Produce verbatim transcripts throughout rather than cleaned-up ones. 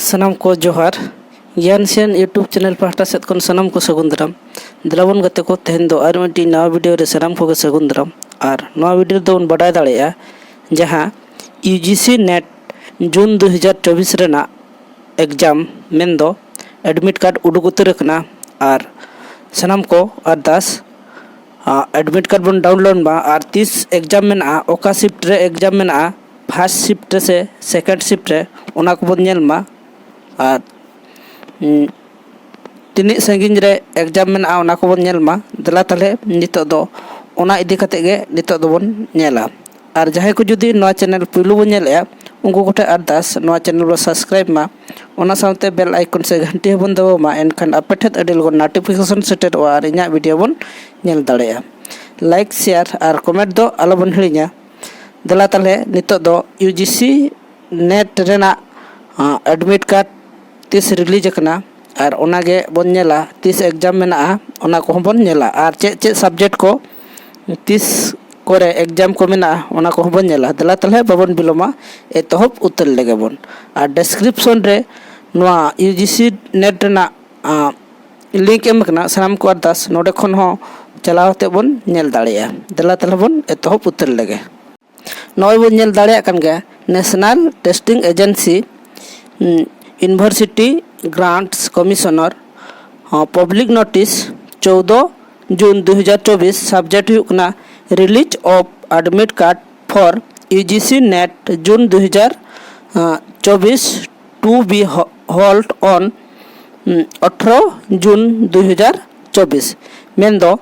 ᱥᱟᱱᱟᱢ ᱠᱚ ᱡᱚᱦᱟᱨ᱾ ᱜᱮᱭᱟᱱ ᱥᱮᱱ YouTube ᱪᱮᱱᱮᱞ ᱯᱟᱦᱴᱟ ᱥᱮᱫ ᱠᱷᱚᱱ ᱥᱟᱱᱟᱢ ᱠᱚ ᱥᱟᱹᱜᱩᱱ ᱫᱟᱨᱟᱢ᱾ ᱫᱮᱞᱟ ᱵᱚᱱ ᱜᱟᱛᱮ ᱠᱚ, ᱛᱮᱦᱮᱧ ᱫᱚ ᱟᱨ ᱢᱤᱫᱴᱤᱡ ᱱᱟᱣᱟ ᱵᱷᱤᱰᱤᱭᱳ ᱨᱮ ᱥᱟᱱᱟᱢ ᱠᱚᱜᱮ ᱥᱟᱹᱜᱩᱱ ᱫᱟᱨᱟᱢ᱾ ᱟᱨ ᱱᱚᱣᱟ ᱵᱷᱤᱰᱤᱭᱳ ᱨᱮᱫᱚ ᱵᱚᱱ ᱵᱟᱰᱟᱭ ᱫᱟᱲᱮᱭᱟᱜᱼᱟ ᱡᱟᱦᱟᱸ U G C NET June ᱫᱩ ᱦᱟᱡᱟᱨ ᱪᱚᱵᱵᱤᱥ ᱨᱮᱱᱟᱜ ᱮᱠᱡᱟᱢ ᱢᱮᱱᱫᱚ ᱮᱰᱢᱤᱴ ᱠᱟᱨᱰ ᱩᱰᱩᱠ ᱩᱛᱟᱹᱨ ᱟᱠᱟᱱᱟ᱾ ᱟᱨ ᱥᱟᱱᱟᱢ ᱠᱚ ᱟᱨᱫᱟᱥ ᱮᱰᱢᱤᱴ ᱠᱟᱨᱰ ᱵᱚᱱ ᱰᱟᱣᱩᱱᱞᱳᱰ ᱢᱟ᱾ ᱟᱨ ᱛᱤᱥ ᱮᱠᱡᱟᱢ ᱢᱮᱱᱟᱜᱼᱟ, ᱚᱠᱟ ᱥᱤᱯᱴ ᱨᱮ ᱮᱠᱡᱟᱢ ᱢᱮᱱᱟᱜᱼᱟ, ᱯᱷᱟᱥᱴ ᱥᱤᱯᱴ ᱨᱮ ᱥᱮ ᱥᱮᱠᱮᱱᱰ ᱥᱤᱯᱴ ᱨᱮ, ᱚᱱᱟ ᱠᱚᱵᱚᱱ ᱧᱮᱞ ᱢᱟ᱾ ᱟᱨ ᱛᱤᱱᱟᱹᱜ ᱥᱟᱺᱜᱤᱧ ᱨᱮ ᱮᱠᱡᱟᱢ ᱢᱮᱱᱟᱜᱼᱟ, ᱚᱱᱟ ᱠᱚᱵᱚᱱ ᱧᱮᱞ ᱢᱟ᱾ ᱫᱮᱞᱟ ᱛᱟᱦᱚᱞᱮ ᱱᱤᱛᱚᱜ ᱫᱚ ᱚᱱᱟ ᱤᱫᱤ ᱠᱟᱛᱮ ᱜᱮ ᱱᱤᱛᱚᱜ ᱫᱚᱵᱚᱱ ᱧᱮᱞᱟ᱾ ᱟᱨ ᱡᱟᱦᱟᱸᱭ ᱠᱚ ᱡᱩᱫᱤ ᱱᱚᱣᱟ ᱪᱮᱱᱮᱞ ᱯᱩᱭᱞᱩ ᱵᱚᱱ ᱧᱮᱞᱮᱜᱼᱟ, ᱩᱱᱠᱩ ᱠᱚᱴᱷᱮᱱ ᱟᱨᱫᱟᱥ, ᱱᱚᱣᱟ ᱪᱮᱱᱮᱞ ᱵᱚ ᱥᱟᱵᱥᱠᱨᱟᱭᱤᱵ ᱢᱟ, ᱚᱱᱟ ᱥᱟᱶᱛᱮ ᱵᱮᱞ ᱟᱭᱠᱚᱱ ᱥᱮ ᱜᱷᱟᱱᱴᱤ ᱦᱚᱸᱵᱚᱱ ᱫᱟᱵᱟᱣ ᱢᱟ᱾ ᱮᱱᱠᱷᱟᱱ ᱟᱯᱮ ᱴᱷᱮᱱ ᱟᱹᱰᱤ ᱞᱚᱜᱚᱱ ᱱᱳᱴᱤᱯᱷᱤᱠᱮᱥᱚᱱ ᱥᱮᱴᱮᱨᱚᱜᱼᱟ ᱟᱨ ᱤᱧᱟᱹᱜ ᱵᱷᱤᱰᱤᱭᱳ ᱵᱚᱱ ᱧᱮᱞ ᱫᱟᱲᱮᱭᱟᱜᱼᱟ᱾ ᱞᱟᱭᱤᱠ, ᱥᱮᱭᱟᱨ ᱟᱨ ᱠᱚᱢᱮᱱᱴ ᱫᱚ ᱟᱞᱚᱵᱚᱱ ᱦᱤᱲᱤᱧᱟ᱾ ᱫᱮᱞᱟ ᱛᱟᱦᱚᱞᱮ ᱱᱤᱛᱚᱜ ᱫᱚ ᱤᱭᱩ ᱡᱤ ᱥᱤ ᱱᱮᱴ ᱨᱮᱱᱟᱜ ᱮᱰᱢᱤᱴ ᱠᱟᱨᱰ ᱛᱤᱥ ᱨᱤᱞᱤᱡᱽ ᱟᱠᱟᱱᱟ, ᱟᱨ ᱚᱱᱟᱜᱮ ᱵᱚᱱ ᱧᱮᱞᱟ᱾ ᱛᱤᱥ ᱮᱠᱡᱟᱢ ᱢᱮᱱᱟᱜᱼᱟ, ᱚᱱᱟ ᱠᱚᱦᱚᱸ ᱵᱚᱱ ᱧᱮᱞᱟ᱾ ᱟᱨ ᱪᱮᱫ ᱪᱮᱫ ᱥᱟᱵᱡᱮᱠᱴ ᱠᱚ ᱛᱤᱥ ᱠᱚᱨᱮ ᱮᱠᱡᱟᱢ ᱠᱚ ᱢᱮᱱᱟᱜᱼᱟ, ᱚᱱᱟ ᱠᱚᱦᱚᱸ ᱵᱚᱱ ᱧᱮᱞᱟ᱾ ᱫᱮᱞᱟ ᱛᱟᱦᱚᱞᱮ ᱵᱟᱵᱚᱱ ᱵᱤᱞᱚᱢᱟ, ᱮᱛᱚᱦᱚᱵ ᱩᱛᱟᱹᱨ ᱞᱮᱜᱮ ᱵᱚᱱ᱾ ᱟᱨ ᱰᱮᱥᱠᱨᱤᱯᱥᱚᱱ ᱨᱮ ᱱᱚᱣᱟ ᱤᱭᱩ ᱡᱤ ᱥᱤ ᱱᱮᱴ ᱨᱮᱱᱟᱜ ᱞᱤᱝᱠ ᱮᱢ ᱟᱠᱟᱱᱟ, ᱥᱟᱱᱟᱢ ᱠᱚ ᱟᱨᱫᱟᱥ ᱱᱚᱰᱮ ᱠᱷᱚᱱ ᱦᱚᱸ ᱪᱟᱞᱟᱣ ᱠᱟᱛᱮ ᱵᱚᱱ ᱧᱮᱞ ᱫᱟᱲᱮᱭᱟᱜᱼᱟ᱾ ᱫᱮᱞᱟ ᱛᱟᱦᱚᱞᱮ ᱵᱚᱱ ᱮᱛᱚᱦᱚᱵ ᱩᱛᱟᱹᱨ ᱞᱮᱜᱮ᱾ ᱱᱚᱜᱼᱚᱭ ᱵᱚᱱ ᱧᱮᱞ ᱫᱟᱲᱮᱭᱟᱜ ᱠᱟᱱ ᱜᱮᱭᱟ, national testing agency, university grants commission, public notice, ᱪᱳᱫᱽᱫᱳ ᱡᱩᱱ ᱫᱩ ᱦᱟᱡᱟᱨ ᱪᱚᱵᱵᱤᱥ᱾ ᱥᱟᱵᱡᱮᱠᱴ ᱦᱩᱭᱩᱜ ᱠᱟᱱᱟ release of admit card for U G C NET June ᱫᱩ ᱦᱟᱡᱟᱨ ᱪᱚᱵᱵᱤᱥ, ᱴᱩ ᱵᱤ ᱦᱚᱞᱰ ᱚᱱ ᱟᱴᱷᱨᱚ ᱡᱩᱱ ᱫᱩ ᱦᱟᱡᱟᱨ ᱪᱚᱵᱵᱤᱥ᱾ ᱢᱮᱱᱫᱚ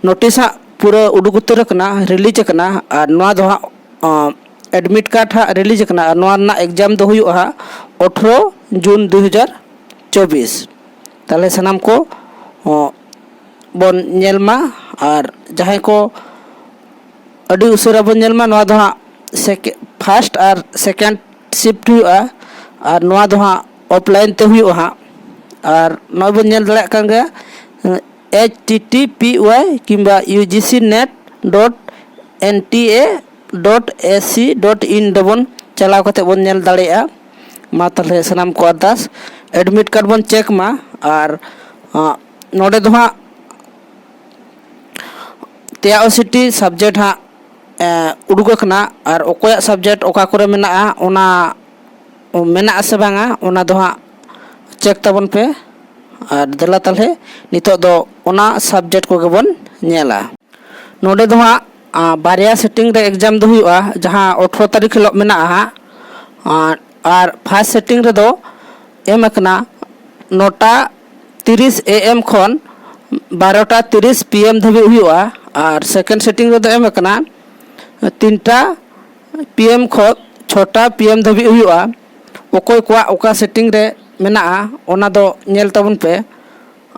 ᱱᱳᱴᱤᱥ ᱦᱟᱸᱜ ᱯᱩᱨᱟᱹ ᱩᱰᱩᱠ ᱩᱛᱟᱹᱨ ᱟᱠᱟᱱᱟ, ᱨᱤᱞᱤᱡᱽ ᱟᱠᱟᱱᱟ᱾ ᱟᱨ ᱱᱚᱣᱟ ᱫᱚ ᱦᱟᱸᱜ ᱮᱰᱢᱤᱴ ᱠᱟᱨᱰ ᱦᱟᱸᱜ ᱨᱤᱞᱤᱡᱽ ᱟᱠᱟᱱᱟ, ᱟᱨ ᱱᱚᱣᱟ ᱨᱮᱱᱟᱜ ᱮᱠᱡᱟᱢ ᱫᱚ ᱦᱩᱭᱩᱜᱼᱟ ᱦᱟᱸᱜ ᱟᱴᱷᱨᱚ ᱡᱩᱱ ᱫᱩ ᱦᱟᱡᱟᱨ ᱪᱚᱵᱵᱤᱥ᱾ ᱛᱟᱦᱚᱞᱮ ᱥᱟᱱᱟᱢ ᱠᱚ ᱵᱚᱱ ᱧᱮᱞ ᱢᱟ᱾ ᱟᱨ ᱡᱟᱦᱟᱸᱭ ᱠᱚ ᱟᱹᱰᱤ ᱩᱥᱟᱹᱨᱟ ᱵᱚᱱ ᱧᱮᱞ ᱢᱟ, ᱱᱚᱣᱟ ᱫᱚ ᱦᱟᱸᱜ ᱥᱮᱠᱮ-, ᱯᱷᱟᱥᱴ ᱟᱨ ᱥᱮᱠᱮᱱᱰ ᱥᱤᱯᱴ ᱦᱩᱭᱩᱜᱼᱟ᱾ ᱟᱨ ᱱᱚᱣᱟ ᱫᱚ ᱦᱟᱸᱜ ᱚᱯᱷᱞᱟᱭᱤᱱ ᱛᱮ ᱦᱩᱭᱩᱜᱼᱟ ᱦᱟᱸᱜ᱾ ᱟᱨ ᱱᱚᱜᱼᱚᱭ ᱵᱚᱱ ᱧᱮᱞ ᱫᱟᱲᱮᱭᱟᱜ ᱠᱟᱱ ᱜᱮᱭᱟ, ᱮᱭᱤᱪ ᱴᱤ ᱴᱤ ᱯᱤ ᱣᱟᱭ ᱠᱤᱝᱵᱟ U G C NET dot N T A dot A C dot in ᱨᱮᱵᱚᱱ ᱪᱟᱞᱟᱣ ᱠᱟᱛᱮ ᱵᱚᱱ ᱧᱮᱞ ᱫᱟᱲᱮᱭᱟᱜᱼᱟ᱾ ᱢᱟ ᱛᱟᱦᱚᱞᱮ ᱥᱟᱱᱟᱢ ᱠᱚ ᱟᱨᱫᱟᱥ, admit card ᱵᱚᱱ check ᱢᱟ᱾ ᱟᱨ ᱟᱸ, ᱱᱚᱰᱮ ᱫᱚ ᱦᱟᱸᱜ ᱛᱮᱭᱟ ᱚᱥᱤᱴᱤ subject ᱦᱟᱸᱜ ᱮᱸ, ᱩᱰᱩᱠ ᱟᱠᱟᱱᱟ᱾ ᱟᱨ ᱚᱠᱚᱭᱟᱜ subject ᱚᱠᱟ ᱠᱚᱨᱮ ᱢᱮᱱᱟᱜᱼᱟ, ᱚᱱᱟ ᱢᱮᱱᱟᱜᱼᱟ ᱥᱮ ᱵᱟᱝᱟ, ᱚᱱᱟ ᱫᱚ ᱦᱟᱸᱜ check ᱛᱟᱵᱚᱱ ᱯᱮ᱾ ᱟᱨ ᱫᱮᱞᱟ ᱛᱟᱦᱚᱞᱮ ᱱᱤᱛᱚᱜ ᱫᱚ ᱚᱱᱟ subject ᱠᱚᱜᱮ ᱵᱚᱱ ᱧᱮᱞᱟ᱾ ᱱᱚᱰᱮ ᱫᱚ ᱦᱟᱸᱜ ᱟᱸ, ᱵᱟᱨᱭᱟ setting ᱨᱮ exam ᱫᱚ ᱦᱩᱭᱩᱜᱼᱟ, ᱡᱟᱦᱟᱸ ᱟᱴᱷᱨᱚ ᱛᱟᱹᱨᱤᱠᱷ ᱦᱤᱞᱳᱜ ᱢᱮᱱᱟᱜᱼᱟ ᱦᱟᱸᱜ᱾ ᱟᱸ, ᱟᱨ first setting ᱨᱮᱫᱚ ᱮᱢ ᱟᱠᱟᱱᱟ ᱱᱚᱴᱟ ᱛᱤᱨᱤᱥ A M ᱠᱷᱚᱱ ᱵᱟᱨᱚᱴᱟ ᱛᱤᱨᱤᱥ P M ᱫᱷᱟᱹᱵᱤᱡ ᱦᱩᱭᱩᱜᱼᱟ᱾ ᱟᱨ second setting ᱨᱮᱫᱚ ᱮᱢ ᱟᱠᱟᱱᱟ ᱛᱤᱱᱴᱟ P M ᱠᱷᱚᱱ ᱪᱷᱚᱴᱟ P M ᱫᱷᱟᱹᱵᱤᱡ ᱦᱩᱭᱩᱜᱼᱟ᱾ ᱚᱠᱚᱭ ᱠᱚᱣᱟᱜ ᱚᱠᱟ setting ᱨᱮ ᱢᱮᱱᱟᱜᱼᱟ, ᱚᱱᱟ ᱫᱚ ᱧᱮᱞ ᱛᱟᱵᱚᱱ ᱯᱮ᱾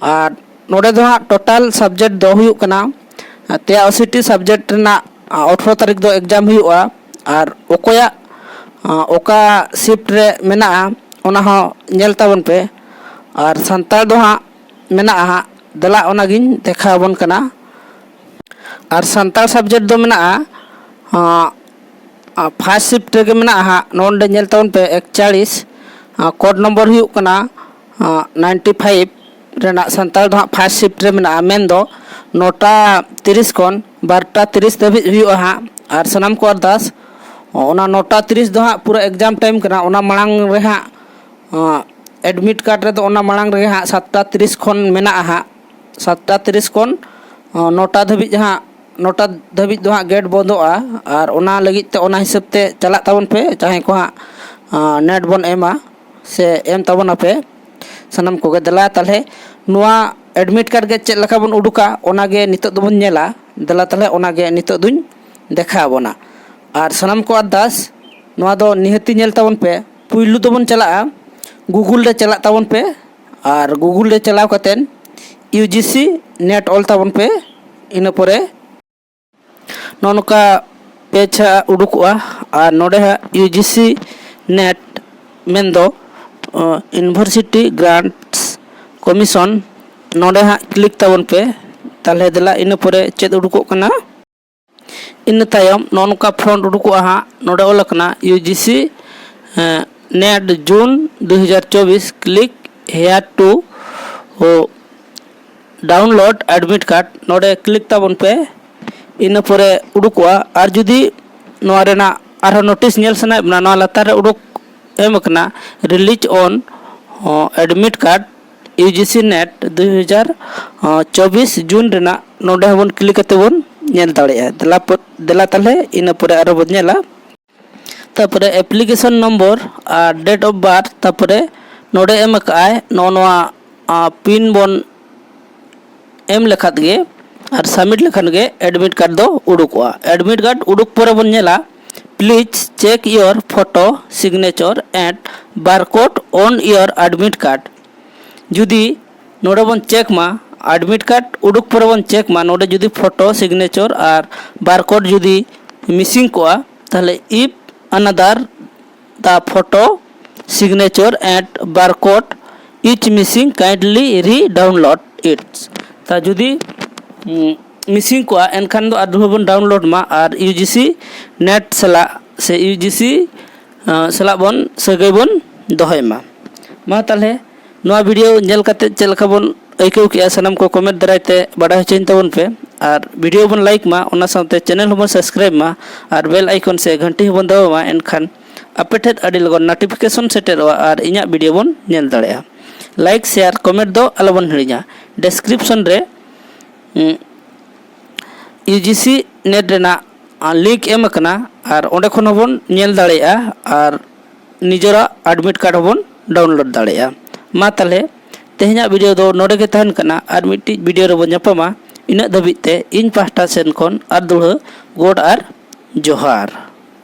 ᱟᱨ ᱱᱚᱰᱮ ᱫᱚ ᱦᱟᱸᱜ total subject ᱫᱚ ᱦᱩᱭᱩᱜ ᱠᱟᱱᱟ ᱛᱮᱭᱟ ᱚᱥᱤᱴᱤ subject ᱨᱮᱱᱟᱜ ᱟᱴᱷᱨᱚ ᱛᱟᱹᱨᱤᱠᱷ ᱫᱚ exam ᱦᱩᱭᱩᱜᱼᱟ᱾ ᱟᱨ ᱚᱠᱚᱭᱟᱜ ᱚᱠᱟ shift ᱨᱮ ᱢᱮᱱᱟᱜᱼᱟ, ᱚᱱᱟ ᱦᱚᱸ ᱧᱮᱞ ᱛᱟᱵᱚᱱ ᱯᱮ᱾ ᱟᱨ ᱥᱟᱱᱛᱟᱲ ᱫᱚ ᱦᱟᱸᱜ ᱢᱮᱱᱟᱜᱼᱟ ᱦᱟᱸᱜ, ᱫᱮᱞᱟ ᱚᱱᱟᱜᱤᱧ ᱫᱮᱠᱷᱟᱣ ᱟᱵᱚᱱ ᱠᱟᱱᱟ᱾ ᱟᱨ ᱥᱟᱱᱛᱟᱲ subject ᱫᱚ ᱢᱮᱱᱟᱜᱼᱟ ᱟᱸ, ᱟᱸ, first shift ᱨᱮᱜᱮ ᱢᱮᱱᱟᱜᱼᱟ ᱦᱟᱸᱜ᱾ ᱱᱚᱰᱮ ᱧᱮᱞ ᱛᱟᱵᱚᱱ ᱯᱮ ᱮᱠᱪᱟᱲᱤᱥ, ᱟᱸ, code number ᱦᱩᱭᱩᱜ ᱠᱟᱱᱟ ᱟᱸ, ninety five ᱨᱮᱱᱟᱜ ᱥᱟᱱᱛᱟᱲ ᱫᱚ ᱦᱟᱸᱜ first shift ᱨᱮ ᱢᱮᱱᱟᱜᱼᱟ, ᱢᱮᱱᱫᱚ ᱱᱚᱴᱟ ᱛᱤᱨᱤᱥ ᱠᱷᱚᱱ ᱵᱟᱨᱚᱴᱟ ᱛᱤᱨᱤᱥ ᱫᱷᱟᱹᱵᱤᱡ ᱦᱩᱭᱩᱜᱼᱟ ᱦᱟᱸᱜ᱾ ᱟᱨ ᱥᱟᱱᱟᱢ ᱠᱚ ᱟᱨᱫᱟᱥ, ᱚᱱᱟ ᱱᱚᱴᱟ ᱛᱤᱨᱤᱥ ᱫᱚ ᱦᱟᱸᱜ ᱯᱩᱨᱟᱹ exam time ᱠᱟᱱᱟ᱾ ᱚᱱᱟ ᱢᱟᱲᱟᱝ ᱨᱮ ᱦᱟᱸᱜ ᱟᱸ, admit card ᱨᱮᱫᱚ ᱚᱱᱟ ᱢᱟᱲᱟᱝ ᱨᱮᱜᱮ ᱦᱟᱸᱜ ᱥᱟᱛᱴᱟ ᱛᱤᱨᱤᱥ ᱠᱷᱚᱱ ᱢᱮᱱᱟᱜᱼᱟ ᱦᱟᱸᱜ᱾ ᱥᱟᱛᱴᱟ ᱛᱤᱨᱤᱥ ᱠᱷᱚᱱ ᱟᱸ, ᱱᱚᱴᱟ ᱫᱷᱟᱹᱵᱤᱡ ᱦᱟᱸᱜ, ᱱᱚᱴᱟ ᱫᱷᱟᱹᱵᱤᱡ ᱫᱚ ᱦᱟᱸᱜ gate ᱵᱚᱱᱫᱚᱜᱼᱟ᱾ ᱟᱨ ᱚᱱᱟ ᱞᱟᱹᱜᱤᱫ ᱛᱮ ᱚᱱᱟ ᱦᱤᱥᱟᱹᱵ ᱛᱮ ᱪᱟᱞᱟᱜ ᱛᱟᱵᱚᱱ ᱯᱮ, ᱡᱟᱦᱟᱸᱭ ᱠᱚ ᱦᱟᱸᱜ ᱟᱸ, NET ᱵᱚᱱ ᱮᱢᱟ ᱥᱮ ᱮᱢ ᱛᱟᱵᱚᱱᱟᱯᱮ ᱥᱟᱱᱟᱢ ᱠᱚᱜᱮ᱾ ᱫᱮᱞᱟ ᱛᱟᱦᱚᱞᱮ ᱱᱚᱣᱟ admit card ᱜᱮ ᱪᱮᱫ ᱞᱮᱠᱟ ᱵᱚᱱ ᱩᱰᱩᱠᱟ, ᱚᱱᱟᱜᱮ ᱱᱤᱛᱚᱜ ᱫᱚᱵᱚᱱ ᱧᱮᱞᱟ᱾ ᱫᱮᱞᱟ ᱛᱟᱦᱚᱞᱮ ᱚᱱᱟᱜᱮ ᱱᱤᱛᱚᱜ ᱫᱩᱧ ᱫᱮᱠᱷᱟᱣ ᱟᱵᱚᱱᱟ᱾ ᱟᱨ ᱥᱟᱱᱟᱢ ᱠᱚ ᱟᱨᱫᱟᱥ, ᱱᱚᱣᱟ ᱫᱚ ᱱᱤᱦᱟᱹᱛᱤ ᱧᱮᱞ ᱛᱟᱵᱚᱱ ᱯᱮ᱾ ᱯᱩᱭᱞᱩ ᱫᱚᱵᱚᱱ ᱪᱟᱞᱟᱜᱼᱟ, Google ᱨᱮ ᱪᱟᱞᱟᱜ ᱛᱟᱵᱚᱱ ᱯᱮ᱾ ᱟᱨ Google ᱨᱮ ᱪᱟᱞᱟᱣ ᱠᱟᱛᱮᱫ U G C NET ᱚᱞ ᱛᱟᱵᱚᱱ ᱯᱮ᱾ ᱤᱱᱟᱹ ᱯᱚᱨᱮ ᱱᱚᱜᱼᱚ ᱱᱚᱝᱠᱟ page ᱦᱟᱸᱜ ᱩᱰᱩᱠᱚᱜᱼᱟ᱾ ᱟᱨ ᱱᱚᱰᱮ ᱦᱟᱸᱜ U G C NET ᱢᱮᱱᱫᱚ ᱟᱸ, University Grants Commission, ᱱᱚᱰᱮ ᱦᱟᱸᱜ click ᱛᱟᱵᱚᱱ ᱯᱮ᱾ ᱛᱟᱦᱚᱞᱮ ᱫᱮᱞᱟ ᱤᱱᱟᱹ ᱯᱚᱨᱮ ᱪᱮᱫ ᱩᱰᱩᱠᱚᱜ ᱠᱟᱱᱟ? ᱤᱱᱟᱹ ᱛᱟᱭᱚᱢ ᱱᱚᱜᱼᱚ ᱱᱚᱝᱠᱟ front ᱩᱰᱩᱠᱚᱜᱼᱟ ᱦᱟᱸᱜ᱾ ᱱᱚᱰᱮ ᱚᱞ ᱟᱠᱟᱱᱟ U G C ᱮᱸ, NET June ᱫᱩ ᱦᱟᱡᱟᱨ ᱪᱚᱵᱵᱤᱥ, click here to download admit card᱾ ᱱᱚᱰᱮ click ᱛᱟᱵᱚᱱ ᱯᱮ᱾ ᱤᱱᱟᱹ ᱯᱚᱨᱮ ᱩᱰᱩᱠᱚᱜᱼᱟ᱾ ᱟᱨ ᱡᱩᱫᱤ ᱱᱚᱣᱟ ᱨᱮᱱᱟᱜ ᱟᱨᱦᱚᱸ notice ᱧᱮᱞ ᱥᱟᱱᱟᱭᱮᱫ ᱵᱚᱱᱟ, ᱱᱚᱣᱟ ᱞᱟᱛᱟᱨ ᱨᱮ ᱩᱰᱩᱠ ᱮᱢ ᱟᱠᱟᱱᱟ, release on admit card UGC NET ᱫᱩ ᱦᱟᱡᱟᱨ ᱪᱚᱵᱵᱤᱥ June ᱨᱮᱱᱟᱜ᱾ ᱱᱚᱰᱮ ᱦᱚᱸᱵᱚᱱ click ᱠᱟᱛᱮ ᱵᱚᱱ ᱧᱮᱞ ᱫᱟᱲᱮᱭᱟᱜᱼᱟ᱾ ᱫᱮᱞᱟ ᱯᱚ- ᱫᱮᱞᱟ ᱛᱟᱦᱞᱮ ᱤᱱᱟᱹ ᱯᱚᱨᱮ ᱟᱨᱦᱚᱸ ᱵᱚᱱ ᱧᱮᱞᱟ᱾ ᱛᱟᱯᱚᱨᱮ application number R date of birth, ᱛᱟᱯᱚᱨᱮ ᱱᱚᱰᱮ ᱮᱢ ᱟᱠᱟᱫᱼᱟᱭ ᱱᱚᱜᱼᱚ ᱱᱚᱣᱟ, ᱟ, PIN ᱵᱚᱱ ᱮᱢ ᱞᱮᱠᱷᱟᱱ ᱜᱮ ᱟᱨ submit ᱞᱮᱠᱷᱟᱱ ᱜᱮ admit card ᱫᱚ ᱩᱰᱩᱠᱚᱜᱼᱟ᱾ Admit card ᱩᱰᱩᱠ ᱯᱚᱨᱮ ᱵᱚᱱ ᱧᱮᱞᱟ, please check your photo, signature and barcode on your admit card᱾ ᱡᱩᱫᱤ ᱱᱚᱰᱮ ᱵᱚᱱ check ᱢᱟ, admit card ᱩᱰᱩᱠ ᱯᱚᱨᱮ ᱵᱚᱱ check ᱢᱟ, ᱱᱚᱰᱮ ᱡᱩᱫᱤ photo, signature ᱟᱨ barcode ᱡᱩᱫᱤ missing ᱠᱚᱜᱼᱟ, ᱛᱟᱦᱞᱮ if another the photo, signature and barcode is missing, kindly re-download it᱾ ᱛᱟ ᱡᱩᱫᱤ, ᱩᱸ, missing ᱠᱚᱜᱼᱟ, ᱮᱱᱠᱷᱟᱱ ᱫᱚ ᱟᱨ ᱫᱚᱦᱲᱟ ᱵᱚᱱ download ᱢᱟ ᱟᱨ UGC NET ᱥᱟᱞᱟᱜ ᱥᱮ UGC, ᱟᱸ, ᱥᱟᱞᱟᱜ ᱵᱚᱱ ᱥᱟᱹᱜᱟᱹᱭ ᱵᱚᱱ ᱫᱚᱦᱚᱭ ᱢᱟ᱾ ᱢᱟ ᱛᱟᱦᱞᱮ ᱱᱚᱣᱟ video ᱧᱮᱞ ᱠᱟᱛᱮ ᱪᱮᱫ ᱞᱮᱠᱟ ᱵᱚᱱ ᱟᱹᱭᱠᱟᱹᱣ ᱠᱮᱜᱼᱟ, ᱥᱟᱱᱟᱢ ᱠᱚ comment ᱫᱟᱨᱟᱭ ᱛᱮ ᱵᱟᱰᱟᱭ ᱦᱚᱪᱚᱧ ᱛᱟᱵᱚᱱ ᱯᱮ᱾ ᱟᱨ video ᱵᱚᱱ like ᱢᱟ, ᱚᱱᱟ ᱥᱟᱶᱛᱮ channel ᱦᱚᱸᱵᱚᱱ subscribe ᱢᱟ ᱟᱨ bell icon ᱥᱮ ᱜᱷᱟᱱᱴᱤ ᱦᱚᱸᱵᱚᱱ ᱫᱟᱵᱟᱣ ᱢᱟ᱾ ᱮᱱᱠᱷᱟᱱ ᱟᱯᱮ ᱴᱷᱮᱱ ᱟᱹᱰᱤ ᱞᱚᱜᱚᱱ notification ᱥᱮᱴᱮᱨᱚᱜᱼᱟ ᱟᱨ ᱤᱧᱟᱹᱜ video ᱵᱚᱱ ᱧᱮᱞ ᱫᱟᱲᱮᱭᱟᱜᱼᱟ᱾ Like, share, comment ᱫᱚ ᱟᱞᱚᱵᱚᱱ ᱦᱤᱲᱤᱧᱟ᱾ Description ᱨᱮ, ᱩᱸ, UGC NET ᱨᱮᱱᱟᱜ, ᱟ, link ᱮᱢ ᱟᱠᱟᱱᱟ ᱟᱨ ᱚᱸᱰᱮ ᱠᱷᱚᱱ ᱦᱚᱸᱵᱚᱱ ᱧᱮᱞ ᱫᱟᱲᱮᱭᱟᱜᱼᱟ ᱟᱨ ᱱᱤᱡᱮᱨᱟᱜ admit card ᱦᱚᱸᱵᱚᱱ download ᱫᱟᱲᱮᱭᱟᱜᱼᱟ᱾ ᱢᱟ ᱛᱟᱦᱞᱮ ᱛᱮᱦᱮᱧᱟᱜ video ᱫᱚ ᱱᱚᱰᱮ ᱜᱮ ᱛᱟᱦᱮᱱ ᱠᱟᱱᱟ᱾ ᱟᱨ ᱢᱤᱫᱴᱤᱡ video ᱨᱮᱵᱚᱱ ᱧᱟᱯᱟᱢᱟ᱾ ᱤᱱᱟᱹᱜ ᱫᱷᱟᱹᱵᱤᱡ ᱛᱮ ᱤᱧ ᱯᱟᱦᱴᱟ ᱥᱮᱱ ᱠᱷᱚᱱ ᱟᱨ ᱫᱩᱲᱦᱟᱹ ᱜᱚᱰ ᱟᱨ ᱡᱚᱦᱟᱨ᱾